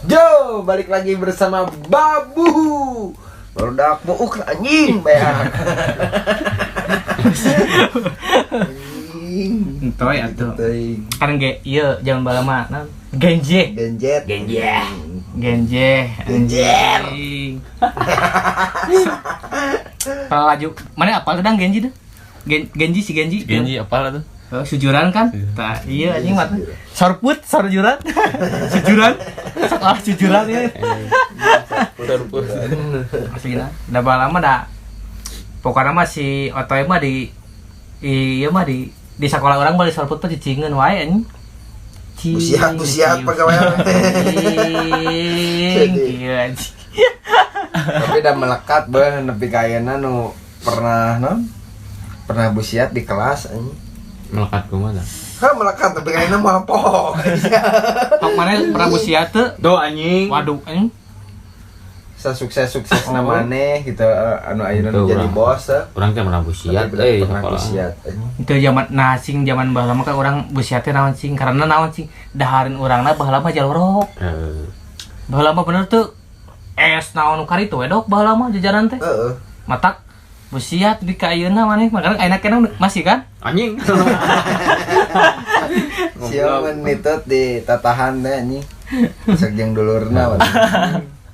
Yo, balik lagi bersama Babu. Barudak buuk anjing bayar. Anjing. Entoy atuh. Teuing. Kan ge ieu zaman baheula mah naon? Genje. Genjet. Genje. Genje. Genjer. Anjing. Laju mana apa sedang Genji tuh? Genji si Genji. Genji apa lah tuh? Oh, sujuran kan? Tah, iya anjing mah. Sorput, sorjuran. Sujuran. Sekolah sujuran ya. Sorput. Aslina. Da lama da pokoknya mah si Otoy mah di iya mah di sekolah orang balik sorput mah cicingeun wae anjing. Cing, Busiat, busiat cing. Pegawai. Cing, kieu anjing. Tapi udah melekat beuh nepi ka ayeuna nu pernah non? Pernah busiat di kelas anjing. Melekat kumaha? Hah, melekat tapi kayaknya mau apa? Pok mana pernah busiat teu? Tuh anjing. Waduh anjing. Sukses-sukses Oh. namanya gitu anu ayeuna nu Tuh, jadi urang. bos eh. Urang teh pernah busiat Tapi euy pernah sekolah. busiat anjing. Itu zaman nah sing zaman baheula mah kan urang busiat teh naon sing karena naon sing dahareun urangna baheula mah jalorok. Heeh. Baheula mah bener tuh es naon nu karitu we dok baheula mah jajanan teh. Heeh. Matak busiat di ka ayeuna maneh makanya ayeuna keneh masih kan? Anjing. Sia menitut di tatahan teh anjing. Sok jeung dulurna waduh.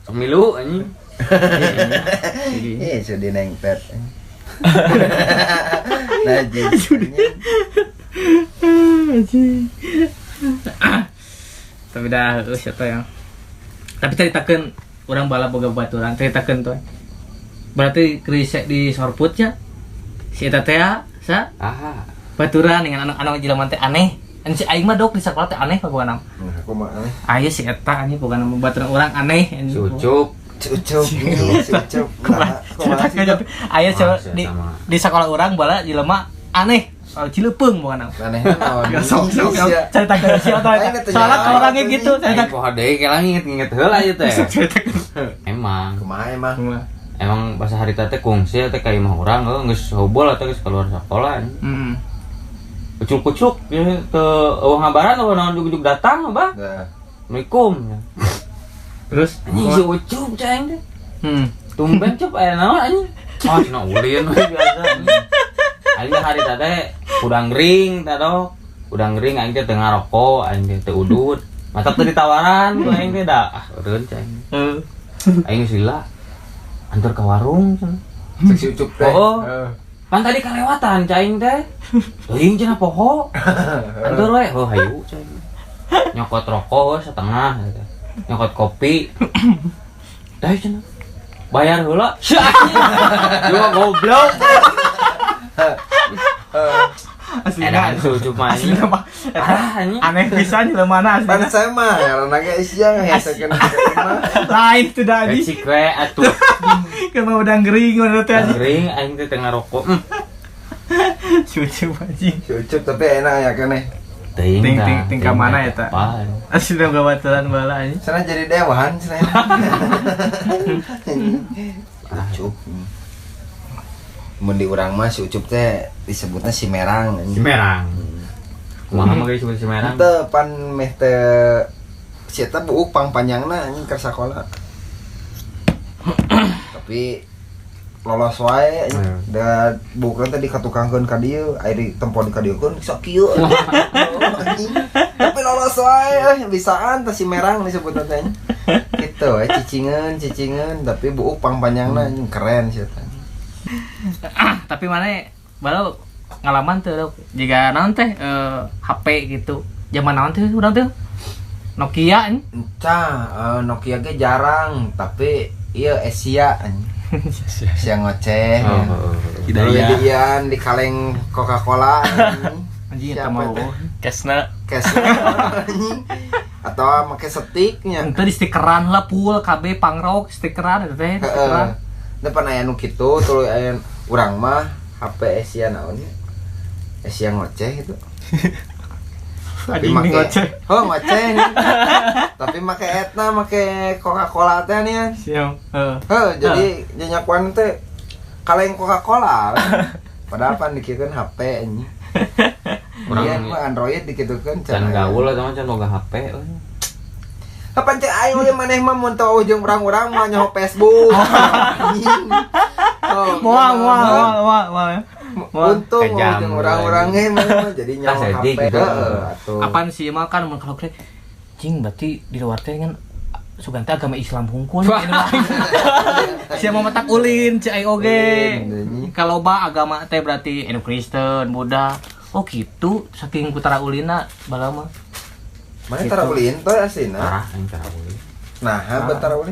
Pemilu anjing. Ih, sudi nengpet. Najis. Anjing. Tapi dah geus eta ya. Tapi caritakeun urang bala boga baturan caritakeun tuh. Berarti krise di sorputnya si eta teh sa Ah. baturan dengan anak-anak jelema teh aneh. Anu si aing mah dok di sekolah teh aneh pokokna. Nah, aku mah aneh. Aya si eta anjing pokokna mah baturan urang aneh anjing. Si Ucup. Si Ucup, ih, si Ucup. Nah, kumaha sih, Cuk? Aya Ah, di si eta mah. di sekolah urang bala jelema aneh. Oh, Cileupeng pokokna. Aneh naon? Ya, sok sok sok. Sia. Caritakeun si eta. Aing teh Soalnya nyawa orangnya tuh, gitu, Aing cerita poho deui kayak nginget-nginget heula ieu teh. caritakeun. Emang. Kumaha emang? Emang pas harita teh kungsi teh ka imah urang heuh geus hobol atau geus keluar sekolah anjing. Heeh. Kucuk-kucuk ya, ke eueuh ngabaran eueuh naon jug-jug datang bah. Nah, Assalamualaikum. Terus Anjing si Ucup cai aing teh. Tumben cup aya naon anjing. Oh, cenah ulin we biasa. Aing teh harita teh udang gering teh dok. Udang gering aing teh teu ngarokok, aing teh teu udut. Matak teu ditawaran ku aing teh da. Ah, eureun cai aing. Heeh. Aing geus lila. Antar ke warung cenah. cek si Ucup teh. Oh. Heeh. Pan tadi kalewatan cai aing teh. Teuing cenah poho. Antar we, oh hayu cai aing. Nyokot rokok setengah gitu. Nyokot kopi. Teh cenah. Bayar heula. Sia anjing. Lu mah goblok. Aslinya Edan si Ucup mah anjing. aslinya mah Parah anjing. aneh pisan jelema Pan aslinya. saya mah karena ge sia ngehesekeun ka imah. Lain tuh dah anjing. Becik we atuh. Kenapa udang gering mana teh anjing. Gering aing teh teu ngarokok. Cucu anjing. Si Ucup tapi enak ya keneh. Teuing Ting- tah, ting- ting ka mana tah, eta? apa. Asli boga baturan bala anjing. Sana jadi dewan sana. Ucup. Mun di urang mah si Ucup teh disebutnya si Merang. Si Merang. Kumaha mah geus disebut si Merang? Teu pan meh teu si eta buuk pang panjangna anjing keur sakola. Tapi lolos wae anjing. Hmm. Da buukna teh dikatukangkeun ka dieu, aya di tempo dikadieukeun sok kieu. Anjing. Tapi lolos wae euy, bisaan teh si Merang disebutna teh. anjing. Gitu we cicingeun cicingeun tapi buuk pang panjangna anjing keren si eta. Tapi mana bala ngalaman tuh dok. Jika naon teh HP gitu. Zaman naon teh urang teh? Nokia anjing. Encah, Nokia ge jarang, tapi iya Asia anjing. Asia ngoceh. Oh, ya. oh, oh. Hidayah. Jadian di kaleng Coca-Cola anjing. Anjing eta Siapa mah. teh? Kesna. Kesna anjing. Atau make setiknya. Ente di stikeran lah full KB pangrok stikeran eta teh Heeh. stikeran. Depan aya nu kitu tuluy aya urang mah HP Asia naon nya? Asia ngoceh gitu. Tapi Anjing make ngoceh. Oh, ngoceh nih. Tapi make etna make Coca-Cola teh nih. Siap. Heeh. Heh, jadi nyanyakuan teh kaleng Coca-Cola. Padahal pan dikitukeun HP anjing. Urang Iya, mah Android dikitukeun Can gaul atau mah can boga HP. Euy. Kapan cek aing we maneh mah mun teu jeung urang-urang mah nyaho Facebook. Anjing. Oh, Moal moal moal moal moal. Untung Kejam, jeung urang-urang ge maneh mah jadi nyaho Tas HP. edik gitu. Heeh, atuh. Apaan sih mah kan mun kalau krek cing berarti di luar teh kan sugan teh agama Islam hungkul. Sia mau matak ulin cai oge. Ulin, Kalau ba agama teh berarti anu Kristen, Buddha. Oh gitu, saking kutara ulina bala mah. Mana tara ulin teh aslina? Tara aing tara ulin. Nah, apa tara ulin?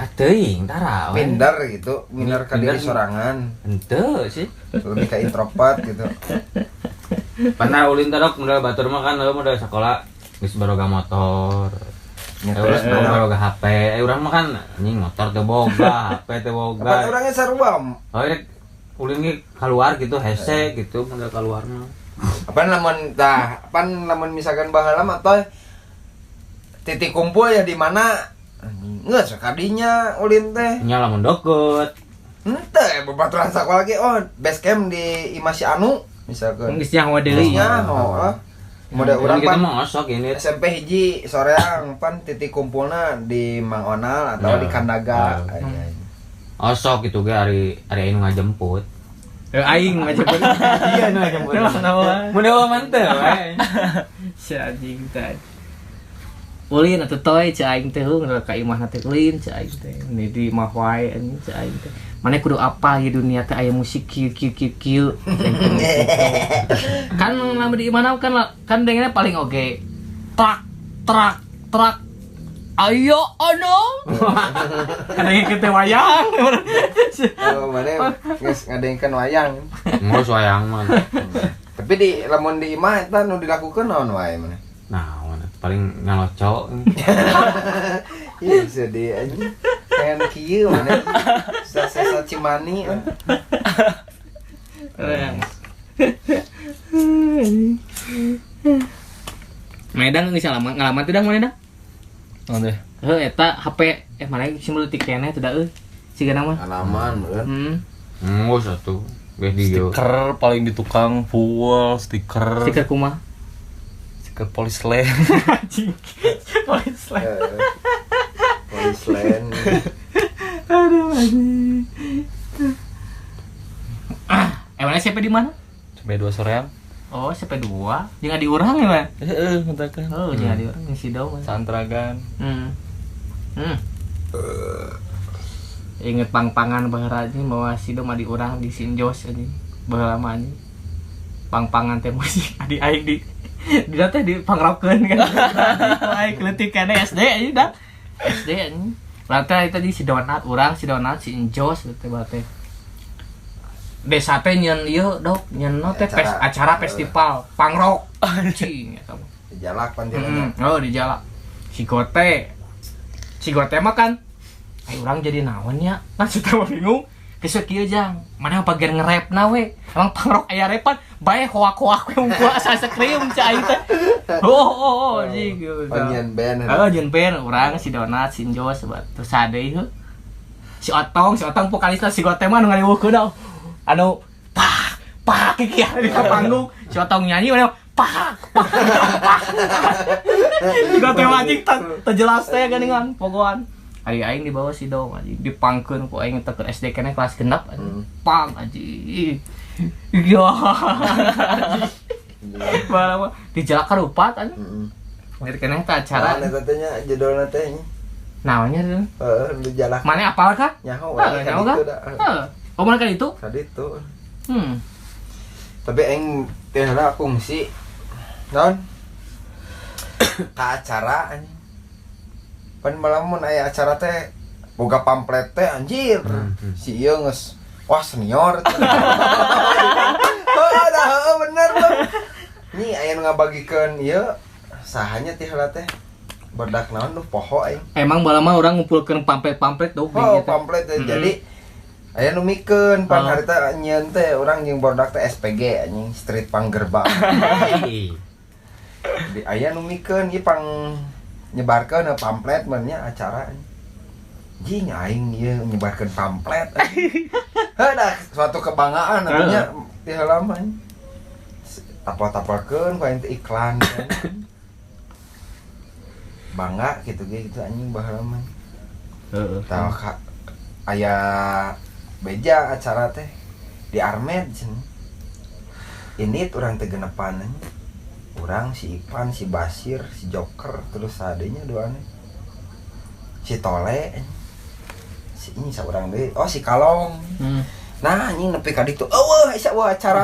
Ah teuing tara we. Minder gitu, minder ka diri Minder. sorangan. Henteu sih. Lebih ke introvert gitu. Pernah ulin teh dok modal batur mah kan leuh modal sekolah geus baroga motor. Ya, Terus terus mana? baroga HP. Urang mah kan anjing motor teu boga, HP teu boga. Apa orangnya sarua? Oh, rek ulin ge keluar gitu hese gitu modal keluar mah. Apa lamun tah, apa lamun misalkan baheula mah toh titik kumpul ya di mana? Geus sakadinya ulin teh. Nya lamun deket. Henteu babaturan sakola ge oh base camp di imah si Anu misalkan. Geus nyaho deui. Nyaho lah. Model Urang urang kita pan mah osok ini. SMP hiji soreang pan titik kumpulna di Mang Onal atau Ya. di Kandaga. Ya. Osok gitu ge ari ari anu ngajemput. Aing ngajemput. Iya nu ngajemput. Mun dewa mah teu we. Si anjing teh. Ulin atuh toy cai aing teh heuh ka imahna teh ulin cai aing teh. Ini di imah wae anjing cai aing teh. Mane kudu apa ieu dunia teh aya musik kieu kieu kieu kieu. Kan lama di imahna kan kan dengennya paling oge. Trak trak trak. Ayo ono. Kadang kita wayang. Oh, mana geus ngadengkeun wayang. Ngurus wayang mah. Tapi di lamun di imah eta nu dilakukeun naon wae mana? Nah, paling ngalocok. Iya sedih anjing. Pengen kieu mana? Sasa Cimani. Medang geus ngalaman teh dang mana dang? Oh deh. Heuh eta HP mana sih meuleutik keneh teh da euy. Sigana mah. Ngalaman bener. Ngurus atuh. Geus di dieu. Stiker paling di tukang full stiker. Stiker kumaha? Stiker polis land. Anjing. Polis land. Polis land. Aduh anjing. Mana siapa di mana? CP2 soreang. Oh, CP2. Jeung adi urang ya, Mas? Heeh, mentakan. Oh, jeung adi urang jeung si Dau. Santragan. Inget pang-pangan baheula anjing bawa si Dau adi urang di Sinjos anjing. Baheula mah anjing. Pang-pangan teh musik adi aing di teh di pangrokeun kan. Aing leutik keneh SD anjing dah. SD anjing. Lantai tadi si Donat urang, si Donat, si Injos teh bae teh. Desa teh nyeun ieu dok, nyeun teh acara festival pangrok. Anjing eta mah. Dijalak pan tina. Oh, dijalak. Si Gote. Si Gote mah kan ai urang jadi naon nya? Kan si teh bingung. Geus kieu jang, mana bagian nge-rapna we. Emang pangrok aya repan, bae hoak-hoak we unggul asa sakrium cai aing teh. Oh, anjing. Oh, nyeun band. Heeh, nyeun band urang si Donat, si Injos, terus sade heuh. Si Otong vokalisna si Gote mah nu ngaliweuhkeun anu pak pak kieu di panggung si Otong nyanyi mana pak pak pak. Si Gote mah anjing teu jelas teh geuningan pogoan. Ari aing dibawa si Dong anjing dipangkeun ku aing teh ke SD keneh kelas 6 anjing. Pang anjing. Ya. Bae dijalak karupat anjing. Ngerti keneh teh acara. Naon eta teh nya judulna teh nya? Naonnya teh? Heeh, dijalak. Mane apal kah? Nyaho we nyaho kah? Heeh. Oh, mana kan itu? Tadi itu. Tapi aing teh heula kungsi. Naon? Ka acara anjing. Pan malam mun aya acara teh boga pamflet teh anjir. Si ieu geus wah senior. Heuh, dah heuh bener tuh. Ni aya nu ngabagikeun ieu sahanya teh heula teh. Berdak naon nu poho aing. Emang baheula mah urang ngumpulkeun pamflet-pamflet dong. Oh, pamflet teh. Jadi aya nu mikeun pan harita nyieun teh urang jeung barudak teh SPG anjing Street Panggerbang. Di aya nu mikeun ieu pang nyebarkeun pamflet mah nya acara. Jing aing ieu nyebarkeun pamflet. Heuh dah suatu kebanggaan atunya ti heula mah. Tapal-tapalkeun ku aing teh iklan. Bangga gitu ge gitu anjing baheula mah. Heeh. Tah ka aya beja acara teh di Armed cenah. Ini urang teh genepan anjing. Urang si Ipan, si Basir, si Joker, terus adanya duanya. Si Tole anjing. Si ini saurang deui. Oh si Kalong. Nah anjing nepi ka ditu. Eueuh asa eueuh acara.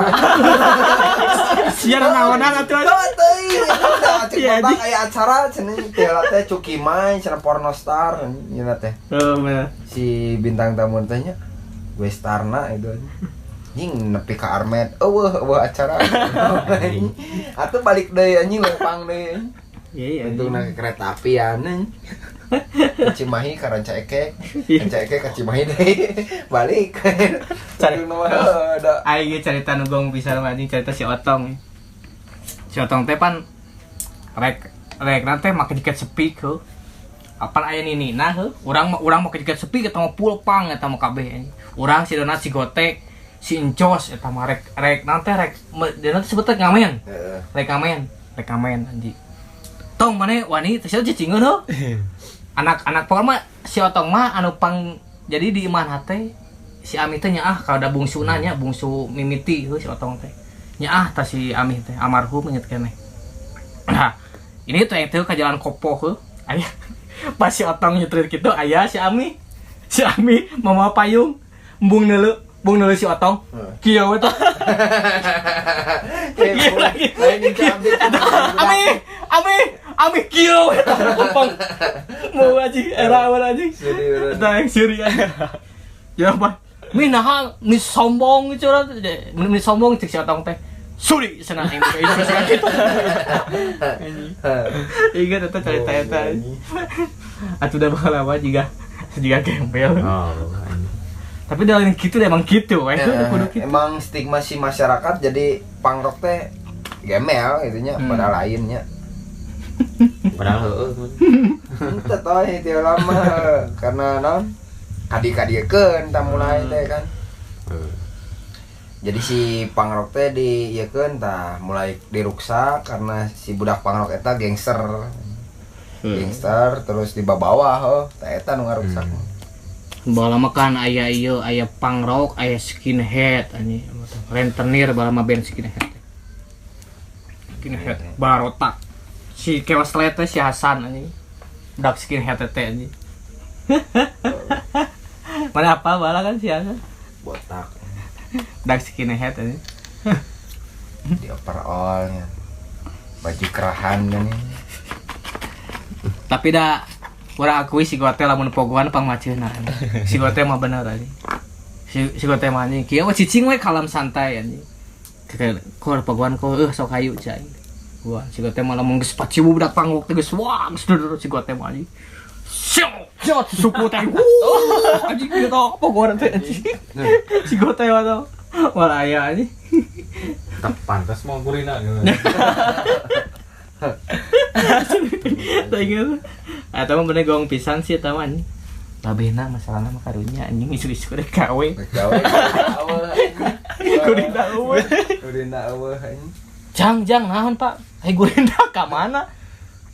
Sia naonan atuh. Teu teuing. Tah cek Iya, bapak aya acara cenah teh teh Cukimai cenah pornostar nya teh. Heeh, bener. Si bintang tamu teh nya Westarna itu anjing nepi ka Armed eueuh eueuh acara. Atuh balik deui anjing lempang deui. Iya iya. Untungna ke kereta api anjing. Ke Cimahi ka Rancaekek, Rancaekek ka Cimahi deui. Balik. Cari. Untungna mah heuh, da. Aing ge carita nu gong pisan mah anjing carita si Otong. Si Otong teh pan rek rek teh make jaket sepi heuh. Apan aya ninina heuh, urang mah urang make jaket sepi eta mah full pang eta mah kabeh anjing. Urang si Donat si Gote, si Encos eta mah rek rek naon teh rek Donat sebetulnya ngamen. Heeh. Rek ngamen, rek ngamen anjing. Tong maneh wani teh sia cicingeun heuh. Anak-anak pokoknya mah si Otong mah anu pang jadi di imah teh si Ami teh nyaah kalau ada bungsuna nya bungsu mimiti heuh si Otong teh nyaah tah si Ami teh almarhum inget keneh. Nah, ini tuh yang teh ka jalan Kopo heuh. Aya pas si Otong nyetrit kitu aya si Ami. Si Ami mamawa payung embung neuleu si Otong. Kieu we tah. Kieu lagi. Lain jeung Ami. Ami, Ami, Ami kieu we tah kupang. Mau anjing era awal anjing. Sedih Eta yang siri aja. Ya apa? Mi naha mi sombong curang mi sombong cek si Otong teh. Suri cenah aing teh cenah kitu. Ingat eta carita eta. Atuh udah bakal lama juga gembel. Oh. Tapi dalam gitu emang gitu we. Kudu kitu. Emang stigma si masyarakat jadi pangrok teh gembel gitu nya padahal lainnya. Padahal heueuh. Henteu toh itu lama karena naon kadi-kadiekeun tah mulai teh kan. Jadi si pangrok teh diieukeun tah mulai diruksak karena si budak pangrok eta gangster. Gangster terus dibawa heuh tah eta nu ngaruksak. Baheula mah kan aya ieu aya pangrok, aya skinhead anjing. Rentenir baheula mah band skinhead. Skinhead barotak. Si Kewas teh si Hasan anjing. Budak skinhead teh anjing. Mana apa bala kan si Hasan? Botak. Budak skinhead anjing. Di overall nya. Baju kerahan kan. Tapi da urang akui si Gote lamun pogoan pangmaceuna. Si Gote mah bener anjing. Si Gote mah anjing kieu cicing we kalam santai anjing. Kok pogoan kok sok hayu cai. Wah, si Gote mah lamun geus paciwu budak pangrok teh geus wah geus duduk si Gote mah anjing. Syok, suku teh. Anjing kieu pogoan teh anjing. Si Gote mah tau. Malah aya anjing. Tak pantas mau gurina gitu. Tak ingat. Atau mah bener gong pisan sih eta mah anjing. Babehna masalahna mah karunya anjing isu-isu rek gawe. Gawe. Gurina eueuh. Gurina eueuh anjing. Jang naon Pak? Ai gurina ka mana?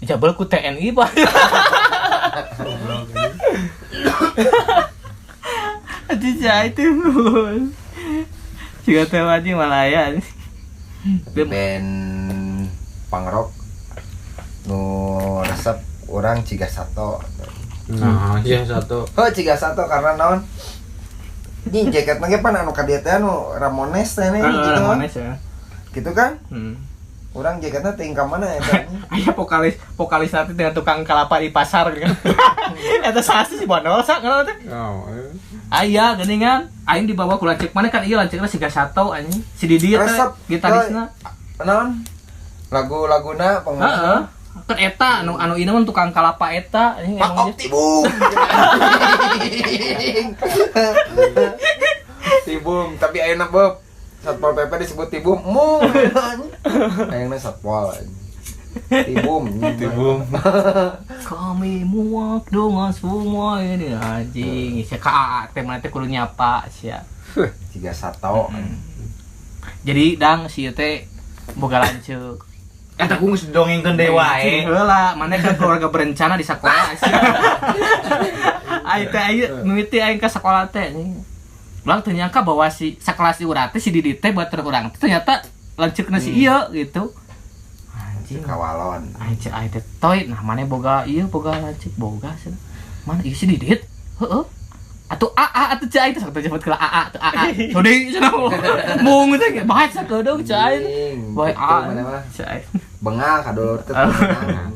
Dijabel ku TNI Pak. Anjing jai itu. Juga teh anjing Malaya. Band pangrok nu resep orang Ciga Sato. Nah, iya Sato. Oh, Ciga Sato karena naon? Ini jaketna ge pan anu ka dieu teh anu Ramones teh gitu. Ramones ya. Gitu kan? Orang jaketna teh ka mana eta? Aya vokalis nanti dengan tukang kelapa di pasar gitu kan. Eta saha sih si Bondol sa ngaranna teh? Oh. Aya geuningan, aing dibawa ku lanceuk mana kan ieu lanceukna Ciga Sato anjing. Si Didi eta gitarisna. Naon? Lagu-laguna pengen. Heeh. Kan eta anu anu ieu mah tukang kalapa eta anjing Pak Optibum. Tibum, tapi ayeuna beup Satpol PP disebut Tibum. Mung. Ayeuna Satpol. Tibum, Tibum. Kami muak dengan semua ini anjing. Sia ka AA teh mana teh kudu nyapa sia. Ciga Sato. Jadi dang si teh boga lanceuk. Eta ku geus didongengkeun deui wae. Heula, mana kan keluarga berencana di sekolah sih. Aing teh aing mimiti aing ka sekolah teh. Urang teu nyangka bahwa si sakelas di urang teh si Didi teh batur urang teh ternyata lanceukna si ieu gitu. Anjing. Kawalon. Aing cek aing teh toy, nah mana boga ieu boga lanceuk boga cenah. Mana ieu si Didit? Heeh. Atuh AA atuh cek aing teh sok teh jemput ke AA atuh AA. Sodi cenah. Mung teh bae sakedeung cek aing. Bae Gitu, AA. mana mah. Cek aing. Bengal ka dulur teh bengal.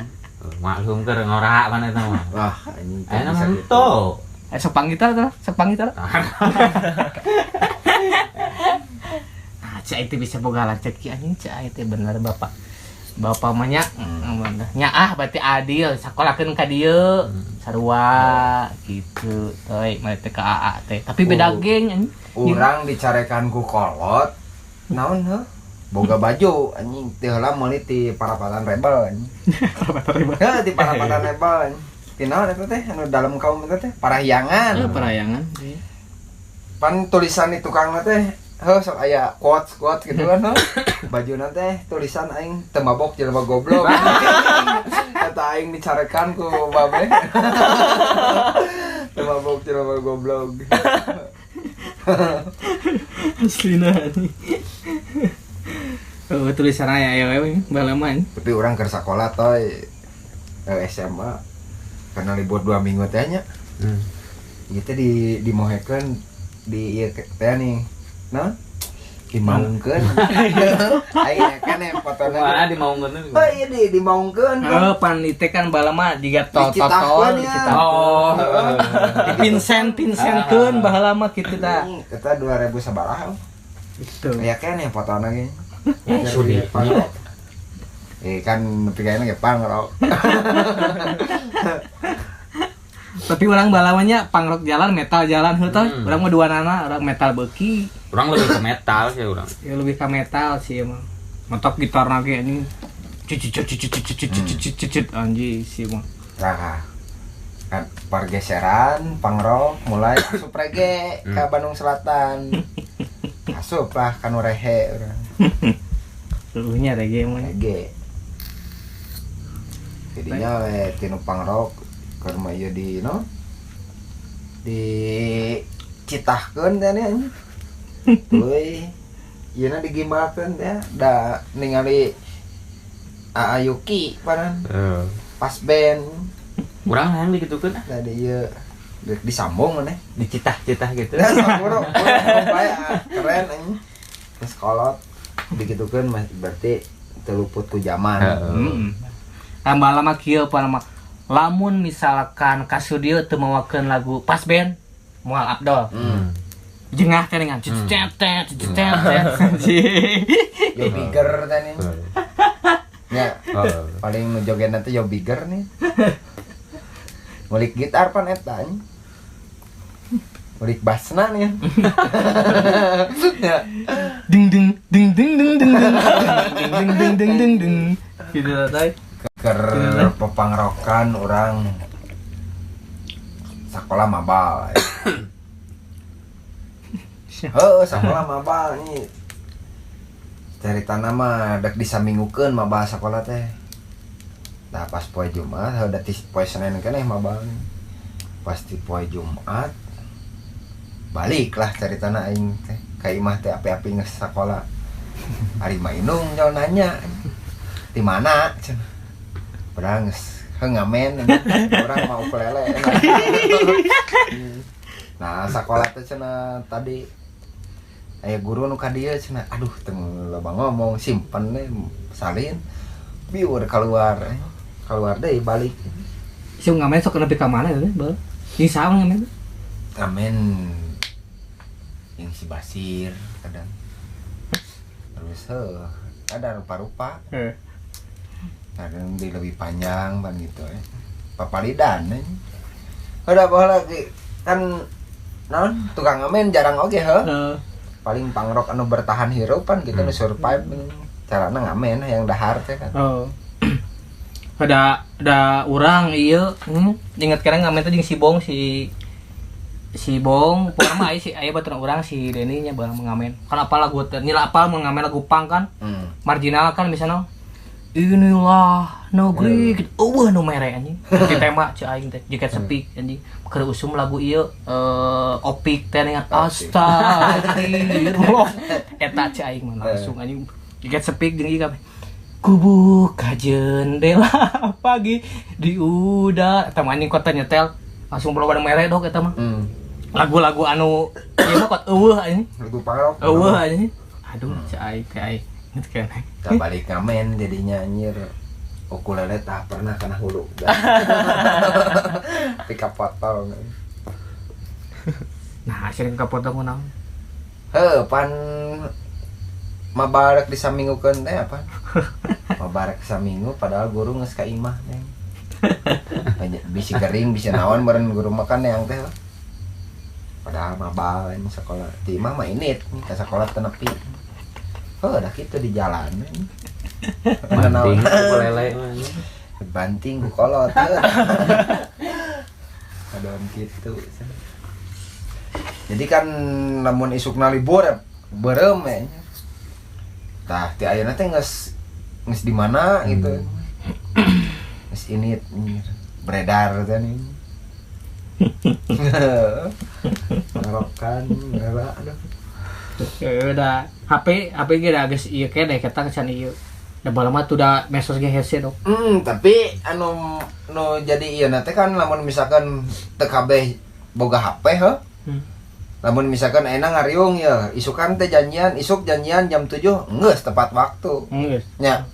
Maklum keur ngora mana eta mah. Wah, anjing teh Ayeuna bisa mah gitu. henteu. Sok panggita teh, sok panggita. Nah, cek aing teh bisa boga lanceuk ki anjing cek aing teh bener bapak. Bapak mah nya, bener. Nya ah berarti adil sakolahkeun ka dieu. Sarua gitu toy mah teh ka AA teh. Tapi beda Oh. geng anjing. Urang dicarekan ku kolot. Naon heuh? Boga baju anjing teu heula meuli ti Parapatan Rebel anjing. Parapatan Rebel. Heuh ti Parapatan Rebel anjing. Ti naon eta teh anu dalam kaum eta teh Parahyangan. Parahyangan. Pan tulisan di tukangna teh heuh sok aya quotes quotes gitu kan heuh. Bajuna teh tulisan aing teu mabok jelema goblok. Eta aing dicarekan ku babe. Teu mabok jelema goblok. Aslina anjing. Oh, tulisan aya aya we balaman. Tapi urang keur sakola toy SMA karena libur 2 minggu teh nya. Ieu teh di dimohekeun di ieu teh nih. Naon? Dimaungkeun. Aing kan yang fotona. Mana dimaungkeun? Oh iya di dimaungkeun. Heeh, pan ieu kan balama jiga tol-tol Dicitahkeun ya. dicitahkeun. Oh. Di Vincent-Vincenkeun baheula mah kitu tah. Eta 2000 sabaraha. Gitu. Ya kan yang fotona ge. Sudi. Kan nepi ka ge pangrok. Tapi orang balamanya pangrok jalan, metal jalan heuh tah. Urang mah dua nana, urang metal beuki. Urang lebih ke metal sih urang. Ya lebih ke metal sih emang. Mentok gitar lagi anjing. Cicit cicit cicit cicit cicit cicit anjing sih mah. Nah, kan pergeseran pangrok mulai asup reggae ke Bandung Selatan. Asup lah kanu rehe urang. Seluruhnya reggae mah. Reggae. Jadinya we tinu pangrok keur mah ieu di no di citahkeun teh nya. Tuluy ieuna digimbalkeun teh da ningali Aa Yuki panan pas band Urang hayang dikitukeun ah. tadi ieu disambung maneh. Dicitah-citah gitu. Nah, sok urang bae keren anjing. Terus kolot dikitukeun berarti teu luput ku zaman. Heeh. Tambah lama kieu pan mah. Lamun misalkan ka studio teu mawakeun lagu pas band moal Abdol. Jengah teh dengan cicit tet cicit tet. Yo bigger teh nih. Ya, paling nu jogetna teh yo bigger nih. Ngulik gitar pan eta anjing. Ngulik bassna nih. Ya. Ding ding ding ding ding ding ding ding ding ding ding ding. Gitu teh. Keur pepangrokan urang sakola mabal. Heuh, sakola mabal nih. Caritana mah dek disaminggukeun mabal sakola teh. Nah, pas poe Jumat, heuh da poe Senin keneh mabal. Pas di poe Jumat baliklah caritana aing teh ka imah teh api-api geus sakola. Ari mah indung jauh nanya. Di mana cenah. Urang geus heuh ngamen urang mau ukulele. Nah, sakola teh cenah tadi aya guru nu ka dieu cenah, aduh teu loba ngomong simpen we salin biur keluar. Keluar deui balik. Si ngamen sok nepi ka mana teh, Bal? Jeung saha ngamen? Ngamen yang si Basir kadang. Terus heuh ada rupa-rupa. Heeh. Kadang di lebih panjang pan gitu eh. Papalidan eh. Udah baheula lagi kan naon tukang ngamen jarang oge heuh. Paling pangrok anu bertahan hirup pan gitu nu survive carana ngamen yang dahar teh kan. Oh. Ada urang ieu inget kadang ngamen teh jeung si Bong si Bong pokona mah aya si aya baturan urang si Deni nya bareng ngamen. Kan apal lagu teh nyila apal mun ngamen lagu punk kan. Marginal kan misalnya Inilah negeri gitu. Eueuh nu mere anjing. Di tema ceu aing teh jiket sepi anjing. Keur usum lagu ieu Opik teh dengan astagfirullah. Eta ceu aing mah langsung anjing jiket sepi jeung ieu kabeh. Kubuka jendela pagi di udara eta mah anjing kota nyetel langsung loba nu mere dok eta mah. Lagu-lagu anu ieu mah kot eueuh anjing. Lagu parok. Eueuh anjing. Aduh ceu aing teh aing. Gitu kan. Kita balik ngamen jadinya anjir. Ukulele tak pernah kena hulu. Pika potong. Nah, sering kapotong ku naon? Heuh, pan mabarek disaminggukeun teh apa? Mabarek saminggu padahal guru geus ka imah teh. Bisi kering bisa naon meureun guru makan yang teh. Padahal mabal ini sekolah. Di imah mah init ka sekolah teu nepi. Heuh, dah kitu di jalan. Banting ukulele mah. Banting ku kolot. Aduh gitu. Jadi kan lamun isukna libur beureum ya. Tah ti ayeuna teh geus geus di mana gitu. Geus ini beredar teh nih. Marokan berapa aduh. Ya udah HP HP ge da geus ieu keneh ketang can ieu. Da baheula mah tuh da medsos ge hese dok. Tapi anu nu jadi ieu na teh kan lamun misalkan teu kabeh boga HP heuh. Lamun misalkan ayeuna ngariung ya, isukan teh janjian, isuk janjian jam 7, geus tepat waktu. Geus. Nya.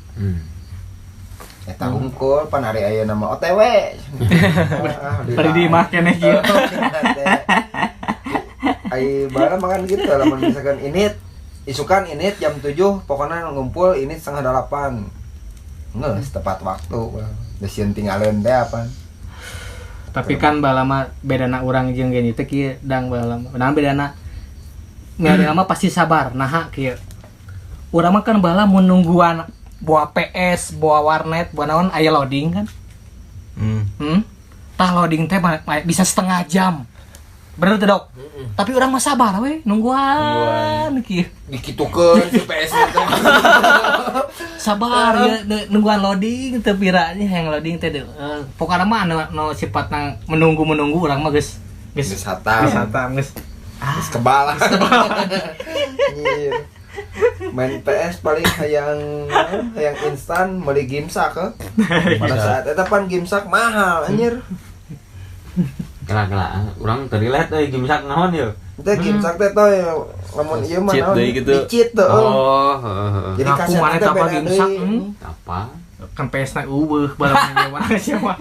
Eta hungkul pan ari ayeuna mah OTW. Bari di imah keneh kieu. Ai bara makan gitu lamun misalkan init isukan init jam 7 pokoknya ngumpul init 7:30. Geus tepat waktu. Geus sieun tinggalin teh apa. Tapi kan baheula mah bedana urang jeung geni teh kieu dang baheula mah. Nah bedana milenial mah pasti sabar naha kieu. Urang mah kan baheula mun nungguan boa PS, boa warnet, boa naon aya loading kan. Tah loading teh bisa setengah jam. Bener tuh dok. Tapi orang mah sabar we nungguan kieu. Dikitukeun si PS teh. Sabar ya nungguan loading teu pira nya yang loading teh deui. Pokona mah anu nu sifatna menunggu-menunggu urang mah geus geus Geus hatam. Geus hatam geus. Geus kebal. Anjir. Main PS paling hayang hayang instan meuli Gimsak heuh. Pada saat eta pan Gimsak mahal anjir. Kela-kela urang teu relate euy Gimsak naon yeuh. Teh Gimsak teh toh lamun ieu mah Cheat naon deui gitu. Di cheat teh. Oh, heeh. Jadi Ngaku kaset mana teh teh apa beda Gimsak, deui. Apa? Kan PS na eueuh barang mana siapa.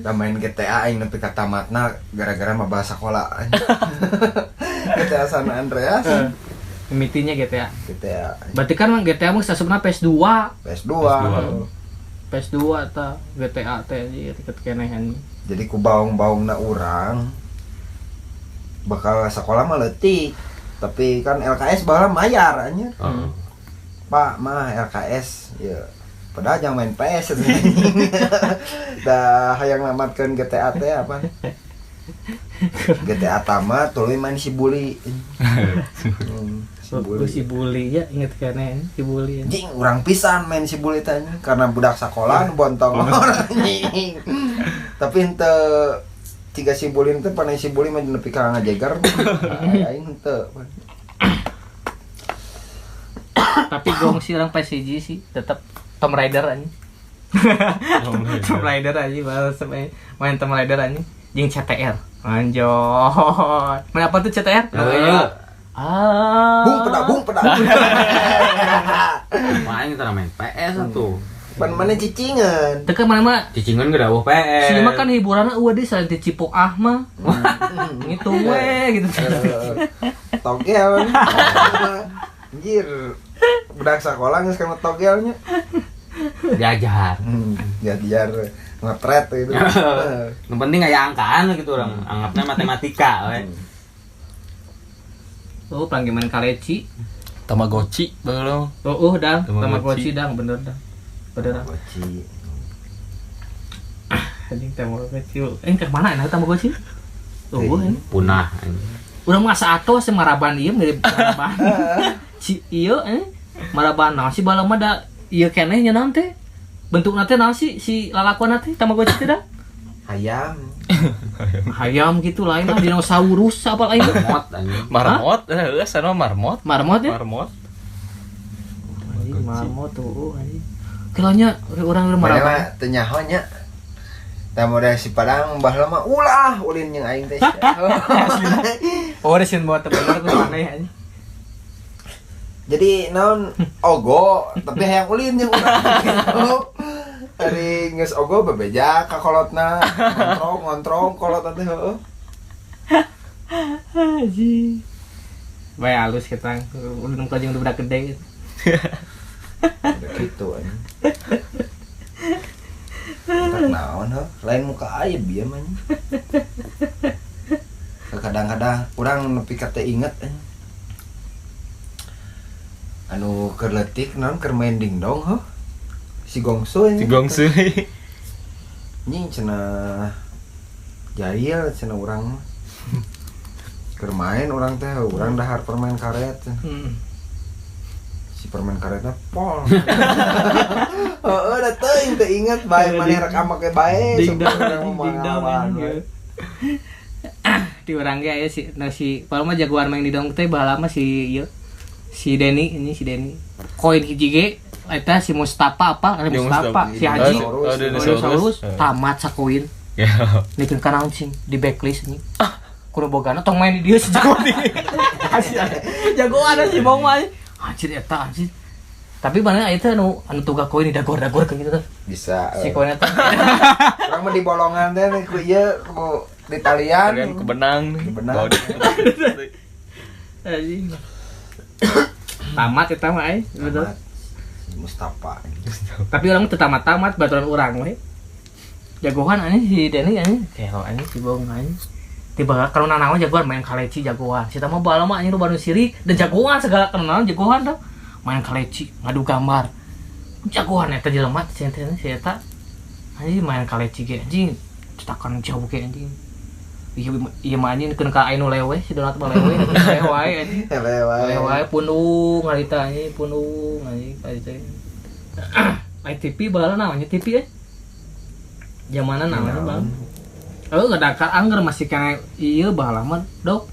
Da main GTA aing nepi ka tamatna gara-gara mah bahasa sekolah. GTA San Andreas. Mimitinya GTA. GTA. Berarti kan GTA mah sasupna PS2. PS2. PS2 ta GTA teh anjir tiket keneh anjing. Jadi ku baung-baungna urang bakal sekolah mah leutik. Tapi kan LKS baheula mayar anjir. Pak mah LKS ya. Padahal jangan main PS anjing. Da hayang namatkeun GTA teh apa? GTA tamat tuluy main si Bully. Si Bully. Si Bully ya inget keneh si Bully. Anjing urang pisan main si Bully teh karena budak sekolah nu bontong anjing. Tapi henteu tiga si Bully teh panai si Bully mah nepi ka ngajeger. Aing henteu. Tapi gong sih orang PSG sih tetep Tomb Raider anjing. Tomb Raider anjing balas main Tomb Raider anjing jeung CTR. Anjor. Main apa tuh CTR? Ah. Bung pedang. Main kita main PS atuh. Pan mana cicingan? Teu kan mana mah cicingan ge dawuh PS. Si mah kan hiburanna eueuh deui selain ti Cipok Ah mah. Gitu we gitu. Togel. Anjir. Budak sekolah geus kana togelnya. Diajar. Diajar ngetret gitu. Yang penting aya angkaan gitu orang anggapnya matematika we. Oh, panggil main kaleci. Tamagotchi baheula. Oh, dang, Tamagotchi dang bener dang. Bener. Tamagotchi. Anjing Tamagotchi. Ke mana enak Tamagotchi? Oh, ini punah anjing. Urang mah asa atos maraban ieu mirip maraban. Ci ieu maraban naon sih baheula mah da ieu keneh nya naon teh? Bentukna teh naon sih si lalakuan teh Tamagotchi teh dah? Hayam. Hayam gitu lain lah dinosaurus apa lain. Marmot anjing. Marmot, heeh, sana marmot. Marmot ya? Marmot. Anjing marmot tuh anjing. Kilanya urang urang Mana marmot. mah teu nyaho nya. Tah model si Padang baheula mah ulah ulin jeung aing teh. Oh, ada sin buat bener tuh aneh anjing. Jadi naon ogo tapi hayang ulin jeung urang gitu. Ari geus ogo bebeja ka kolotna, ngontrong ngontrong kolotna teh heueuh. Anjing. Bae halus kita ulin ka jeung budak gede. Udah gitu anjing. Tak naon heuh, lain muka aib ieu mah anjing. Kadang-kadang urang nepi ka teu inget anjing. Anu keur leutik naon keur main dingdong heuh. Si Gongsu Si anjing. Gongsu. Anjing cenah jahil cenah urang mah. Keur main urang teh, urang dahar permen karet cenah. Si permen karetna pol. Heeh, da teuing teu inget bae maneh rek make bae. Ding dong, Sok urang mah ding dong, ngalaman anjing. we. Di urang ge aya si nah si padahal mah jagoan main di dong teh baheula mah si ieu si Denny ini si Denny. Koin hiji ge eta si Mustafa apa? Ya, Mustafa, Mustafa. si Haji. Oh, Dinosaurus dinosaurus. tamat sakoin. Ya. Nikeun kana cing di backlist anjing. Kudu bogana tong main di dieu si jagoan ini. Jagoan si Bong mah. Anjir eta anjir. Tapi mana aya teh anu anu tuga koin di dagor-dagor kayak gitu tuh. Bisa. Si koin eta. Urang mah di bolongan teh ku ieu ku di talian. Kalian ke benang. Ke benang. Bawa di- Anjing. Tamat eta mah ai, betul. Tamat. Si Mustafa. Tapi orang teu tamat-tamat baturan urang we. Jagoan anjing si Denny anjing. Kelo anjing si Bong anjing. Tiba kalau nanaon jagoan main kaleci jagoan. Si mah baheula mah anjing nu baru sirik dan jagoan segala kenalan jagoan dah. Main kaleci, ngadu gambar. Jagoan eta jelema si eta si eta. Anjing main kaleci ge anjing cetakan jauh ge anjing. Iya iya mah anjing keun ka anu lewe si Donat mah lewe, lewe wae anjing. Lewe wae. Lewe wae pundung ngarita anjing pundung anjing teh. Ai TV baheula naon nya TV eh. Zamanan naon Bang? Oh, nggak angger masih kena iya baheula mah, Dok.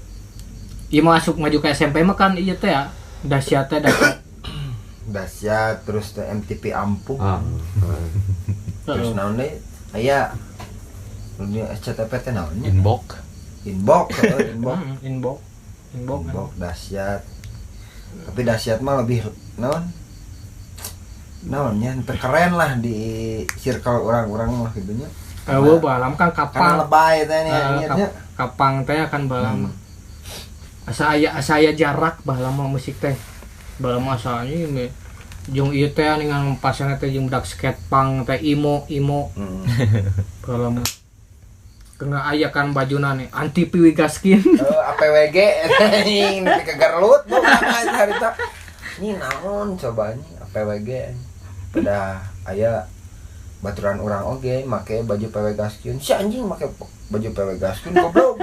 Iya masuk maju ke SMP mah kan iya teh ya. Dahsyat teh dahsyat. Dahsyat terus teh MTV Ampuh. Ah. Terus naon deui? Aya dunia SCTV teh naon nya? Inbox. Inbox, heueuh, inbox. Inbox. Inbox. Inbox dahsyat. Tapi dahsyat mah lebih naon? Naon nya teu keren lah di circle orang-orang mah gitu nya. Eueuh baheula kan kapang. Karena lebay teh nih nya. Kapang teh akan baheula mah. Asa aya jarak baheula mah musik teh. Baheula mah asa anjing me. Jeung ieu teh ningan pasana teh jeung budak skate punk teh imo. Baheula mah. Kena aya kan bajuna nih anti Piwi Gaskin. APWG anjing nepi ka Garut bu harita. Ini naon coba anjing APWG. Pada aya baturan urang oge make baju PW Gaskin. Si anjing make baju PW Gaskin goblok.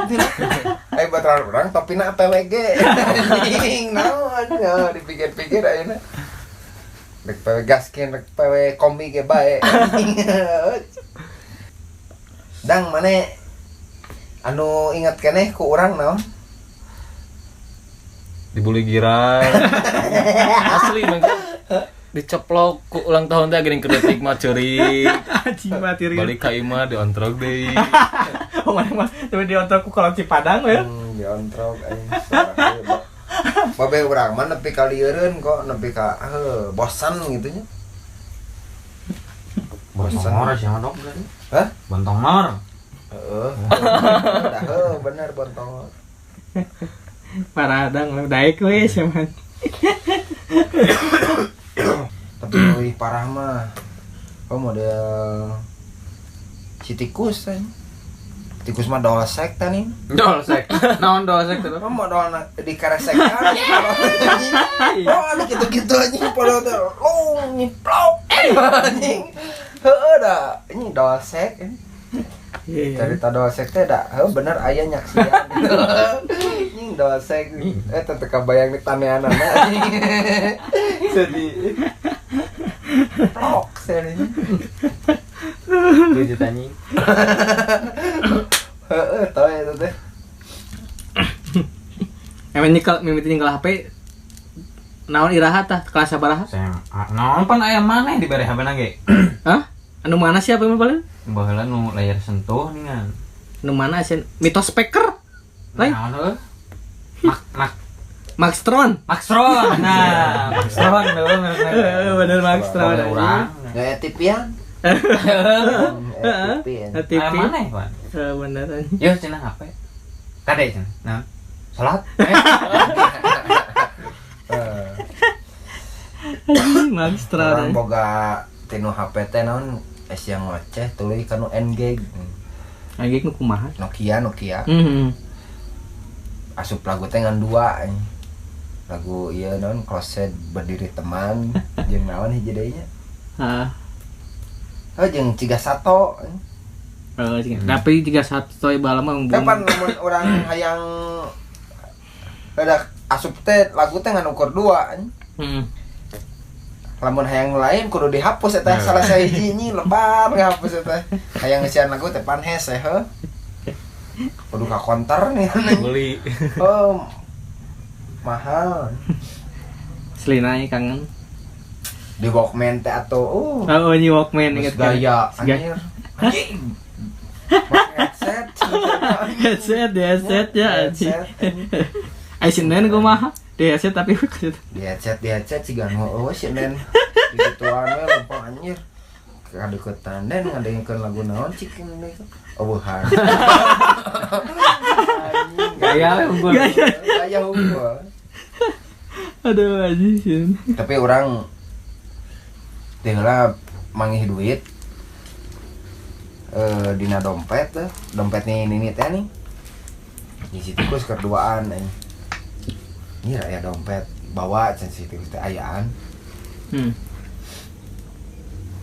Aya baturan urang topina APWG. Anjing naon ya dipikir-pikir ayeuna. Rek PW Gaskin rek PW kombi ge bae. Dang mane anu ingat keneh ku urang naon? Dibully girai. Asli mah. Diceplok ku ulang tahun teh geuning keur detik mah ceurik. Anjing mati. Balik ka imah diontrog deui. Oh mana mah coba diontrog ku kolom Cipadang we. Diontrog anjing. Babe urang mah nepi ka lieureun kok nepi ka bosan gitu nya. Bosan mor sih dok. Hah? Bontong mor. Heeh. Dah heuh bener bontong. Paradang daek we sia mah. Tapi lebih parah mah oh model si tikus teh. Tikus mah dolsek teh nih. Dolsek. Naon dolsek teh? Oh modal dikaresekan. Oh anu gitu-gitu anjing padahal teh long nyiplok anjing. Heueuh da, ini dolsek. Cerita dolsek teh da, heuh bener aya nyaksian. Anjing dolsek. Teu kabayang di taneanana anjing. Sedih. Plok saya. Lucu anjing. Heeh, tau ya teh. Emang nyekel mimiti nyekel HP naon iraha tah kelas sabaraha? Naon pan aya maneh dibere HP na ge? Hah? Anu mana sih HP mah paling? Baheula nu layar sentuh ningan. Nu mana sih? Mitos Speaker. Lain. Naon heuh? Mak Maxtron. Maxtron. Nah, Maxtron bener. Bener Maxtron. Urang. Ya TV-an. Heeh. TV. Aya maneh, Pak? Heeh, bener. Yo cenah HP. Kade cenah. Nah. Salat. Maxtron. Urang boga tinu HP teh naon es yang ngoceh tuluy kanu N-Gage. N-Gage nu kumaha? Nokia. Heeh. Asup lagu teh ngan dua. Lagu ieu naon Closet Berdiri Teman jeung naon hiji deui nya? Heeh. Heuh jeung Ciga Sato. Heeh, tapi Ciga Sato baheula mah kapan lamun urang hayang ada asup teh lagu teh ngan ukur dua. Heeh. Lamun hayang lain kudu dihapus eta salah sahiji nyi lebar ngahapus eta. Hayang ngeusian lagu teh pan hese heuh. Kudu ka konter nih. Beli. Oh. Mahal. Selina kangen. Di Walkman teh atuh. Oh, nyi Walkman inget gaya anjir. Anjing. Headset. Headset ya anjing. Ai sinen kumaha? Di headset tapi di headset siga nu eueuh si nen. Digituan we lempang anjir. Kadeukeutan den ngadengkeun lagu naon cik ini. Eueuhan. Gaya we unggul. Gaya unggul. Aduh anjing. Tapi urang teh heula mangih duit dina dompet teh, dompet nih nini teh nih. Di situ tikus kerduaan anjing. Ini raya dompet bawa can si tikus teh ayaan.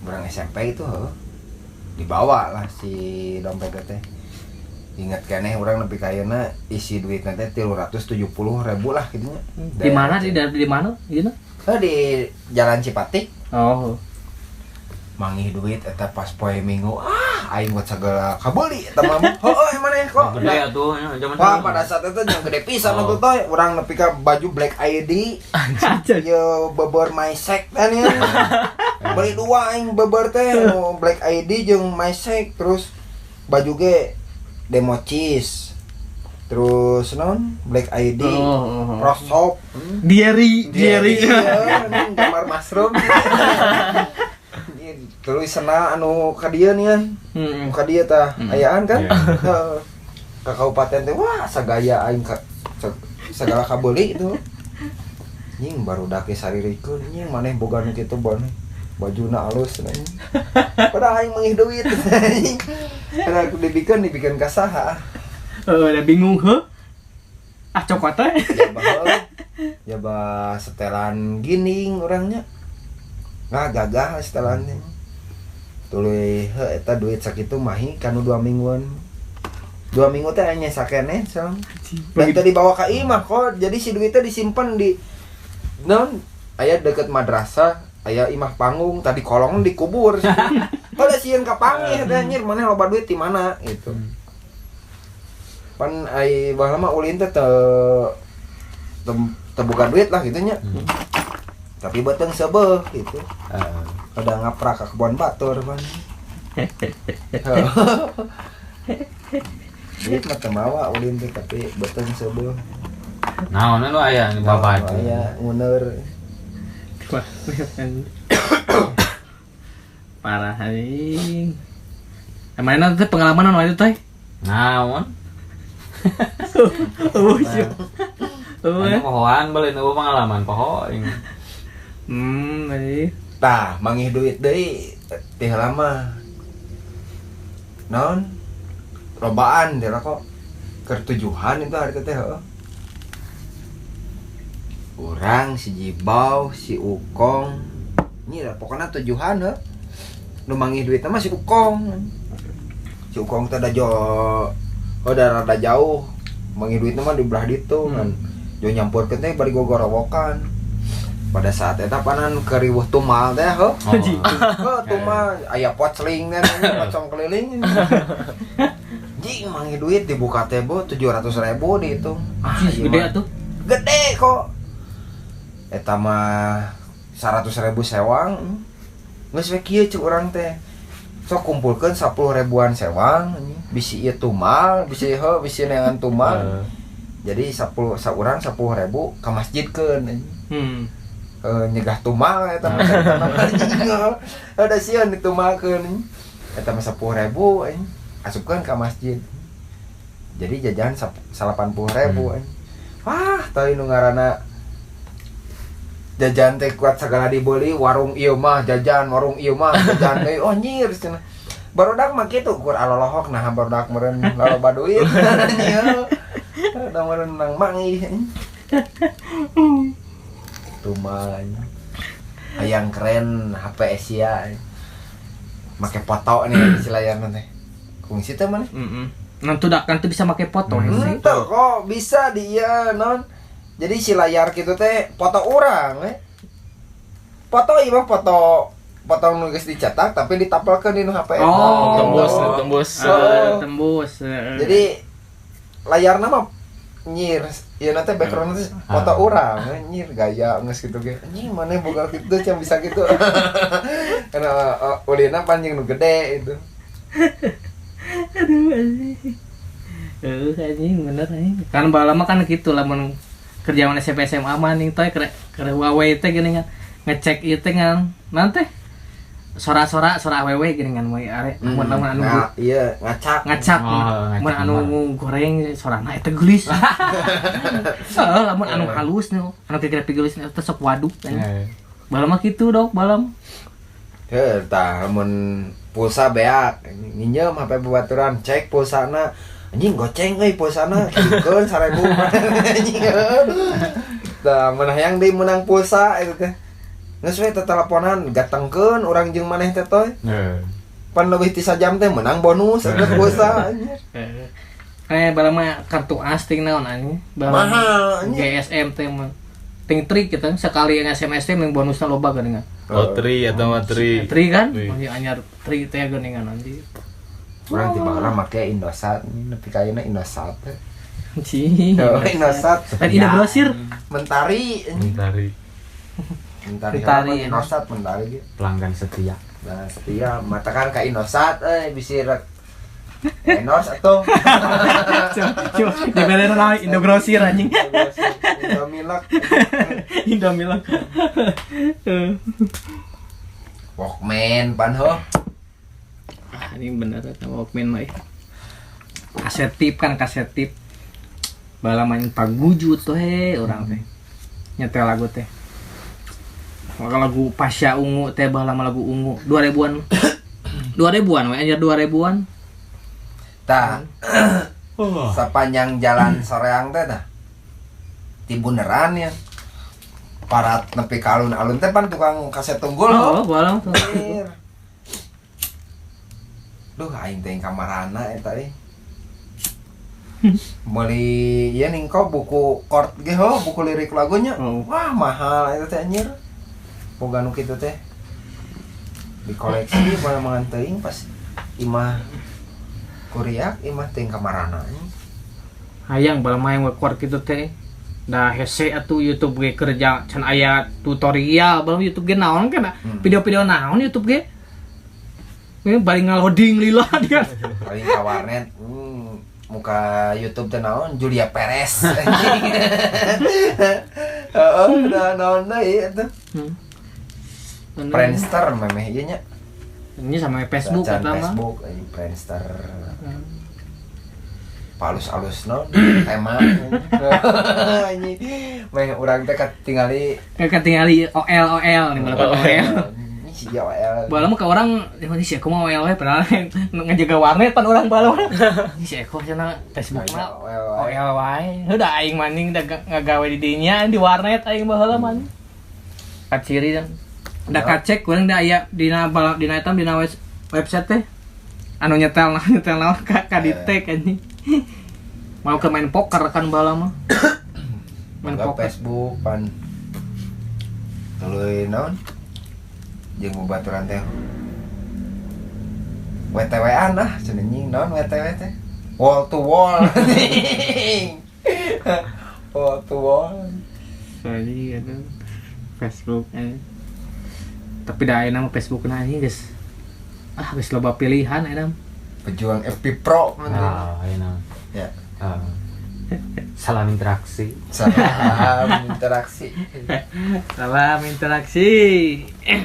Urang SMP itu heuh. Dibawa lah si dompet teh. Ingat keneh urang nepi ka ayeuna isi duitna teh 370.000 lah kitu nya. Di mana di mana ieu? Heuh di Jalan Cipatik. Oh. Mangih duit eta pas poe Minggu. Ah, aing buat segala kabeuli eta mah. Heueuh maneh kok. Gede atuh nya zaman. Wah, pada saat itu yang gede pisan atuh toy. Urang nepi ka baju Black ID. Ieu beber Mysek teh nih. Beli dua aing beber teh Black ID jeung Mysek terus baju ge Demo Cheese. Terus naon Black ID, Prosop, Diary, kamar mushroom. Terus sena anu ka dieu nih, ka dieu tah ayaan kan? Ka kabupaten teh wah sagaya aing ka sagala kabeuli itu. Nying barudak ge saririkeun nying maneh boga nu kitu baneh. Bajuna alus anjing. Padahal aing mangih duit. Padahal aku dibikeun ka saha. Udah bingung heuh. Ah cokot teh. Jaba setelan gining orangnya. Nah gagah setelannya. Tuluy heuh eta duit sakitu mahi kanu 2 mingguan. 2 minggu teh aya sakeneh salam. Dan teu dibawa ka imah kok. Jadi si duitnya disimpan di naon aya deket madrasah, aya imah panggung tadi kolong dikubur. Pada sieun ka pangih teh anjir maneh loba duit di mana gitu. Pan ai baheula mah ulin teh teu boga duit lah gitu nya. Tapi beuteung seubeuh gitu. Pada ngaprak ka kebon batur pan. Duit mah teu mawa ulin teh tapi beuteung seubeuh. Naon nu aya di bapak itu. Aya nguneur. Wah, parah anjing. Emangna teh pengalaman anu itu teh? Naon? Oh, sih. Anu pohoan beuleun eueuh pengalaman poho aing. Anjing. Tah, mangih duit deui teh heula mah. Naon? Robaan teh kok. Keur tujuhan itu hari teh heuh. Urang si Jibau, si Ukong. Ini lah pokoknya tujuhan heuh. Nu mangih duitna mah si Ukong. Si Ukong teh da rada jauh. Mangih duitna mah di belah ditu kan. Jo nyampurkeun teh bari gogorowokan. Pada saat eta panan keriweuh tumal teh heuh. Oh. Heuh, tumal aya pocling teh anjing, pocong keliling. Jing mangi duit dibuka teh bu 700.000 dihitung. Ah, Ih, ieu gede mah. atuh. Gede kok. Eta mah 100.000 sewang. Geus we kieu cek urang teh. Sok kumpulkeun 10 ribuan sewang anjing. Bisi ieu tumal, bisi heuh, bisi neangan tumal. Jadi 10 saurang 10.000 ka masjidkeun anjing. Nyegah tumal eta mah anjing. Ada sieun ditumalkeun anjing. Eta mah 10.000 anjing. Asupkeun ka masjid. Jadi jajan 80.000 anjing. Wah, tadi nu ngaranna jajan teh kuat segala dibeli, warung ieu mah jajan, warung ieu mah jajan deui. Oh nyir cenah. Barudak mah kitu kur alolohok nah barudak meureun loba duit. Anjing. Barudak meureun nang manggih. Tumal anjing. Hayang keren HP Asia. Make foto nih si layar teh. Kungsi teh mana? Heeh. Nanti udah kan tuh bisa make foto sih. Henteu kok bisa di ieu non. Jadi si layar gitu teh foto urang we. Foto ieu mah foto foto nu geus dicetak tapi ditapelkeun di nu HP. Oh. Tembus, tembus. Ah, tembus. Heeh. Jadi layarna mah nyir, ieu na teh background teh foto urang we, nyir gaya geus kitu ge. Anjing maneh boga kitu can bisa kitu. Karena ulina panjang nu gede itu. Aduh anjing. Anjing bener anjing. Kan baheula mah kan kitu lamun kerja mana SMP SMA mah ning teh keur Huawei teh gini kan ngecek ieu teh ngan naon teh sora-sora sora awewe gini kan moe are mun lamun anu Nah, iya ngacak. ngacak Oh, ngacak mun anu goreng sorana eta geulis. Heeh, lamun anu halus nih anu kira-kira geulis eta sok waduk anjing. Baheula mah kitu dok baheula mah. Heuh, tah mun pulsa beak nginjem HP babaturan cek pulsana anjing goceng euy pulsana kirimkeun 1000 anjing. Tah mun hayang deui meunang pulsa eta teh. Geus we teteleponan gatengkeun urang jeung maneh teh toy. Pan leuwih ti sajam teh meunang bonus eta pulsa anjir. Kayak baheula mah kartu as ting naon anjing. Baheula Mahal anjing. GSM teh mah. Ting trik gitu sekali yang SMS teh mending bonusna loba geuningan. Oh, tri atau mah tri. Tri kan? Tri. Anjing anyar tri teh geuningan anjing. Urang ti baheula make Indosat nepi ka ayeuna Indosat teh. Anjing. Oh, Indosat. Lain Indo Grosir. Mentari anjing. Mentari. Mentari. Mentari. Indosat mentari ge. Pelanggan setia. Nah, setia matakan ka Indosat euy bisi rek endorse atuh. Coba dibelena naon Indo Grosir anjing. Indomilk. Indomilk. Walkman pan heuh. Ah, ini bener eta Walkman mah. Kaset tip kan kaset tip. Bala main paguju tuh he urang teh. Nyetel lagu teh. Maka lagu Pasha Ungu teh baheula mah lagu Ungu 2000-an. 2000-an we anjir 2000-an. Tah. Sepanjang jalan Soreang teh tah. Ti bunderan ya. Parat nepi ka alun-alun teh pan tukang kaset tunggul. Oh, baheula tuh. Anjir. Duh aing teh kamarana eta euy. Meuli ieu ning kok buku chord ge ho, buku lirik lagunya. Oh. Wah, mahal eta teh anjir. Boga nu kitu teh. Dikoleksi mana mangan teuing pas imah kuriak imah teuing kamarana anjing. Hayang baheula mah yang chord kitu teh. Da hese atuh YouTube ge kerja can aya tutorial baheula YouTube ge naon kan video-video naon YouTube ge. Ini bari ngaloading lila dia. Paling ka warnet muka YouTube teh naon Julia Perez. Heeh, da naon deui eta. Friendster memeh ieu nya. Ini sama Facebook Bacaan eta mah. Facebook anjing Friendster. Palus-alus naon tema. Anjing. Meh urang teh katingali Katingali OL OL nih balapan OL. Ini si OL. Baheula mah ka urang ini si Eko mah OL we padahal ngejaga warnet pan urang baheula. Ini si Eko cenah Facebook mah OL wae. Udah aing maning da ngagawe di dinya di warnet aing baheula mah. Kaciri dan da kacek urang da aya dina dina eta dina website teh anu nyetel nyetel naon ka di tag anjing. Mau ke main poker kan baheula mah. Main poker Facebook pan. Tuluy naon? Jeung babaturan teh WTW-an ah cenah, anjing, naon WTW teh? Wall to wall. Wall to wall. Sorry, aduh. Facebook eh. Tapi dah ayeuna mah Facebook na anjing geus. Ah, geus loba pilihan ayeuna. Pejuang FB Pro mah. Ah, ayeuna. Ya. Ah. Salam interaksi. Salam interaksi. Salam interaksi.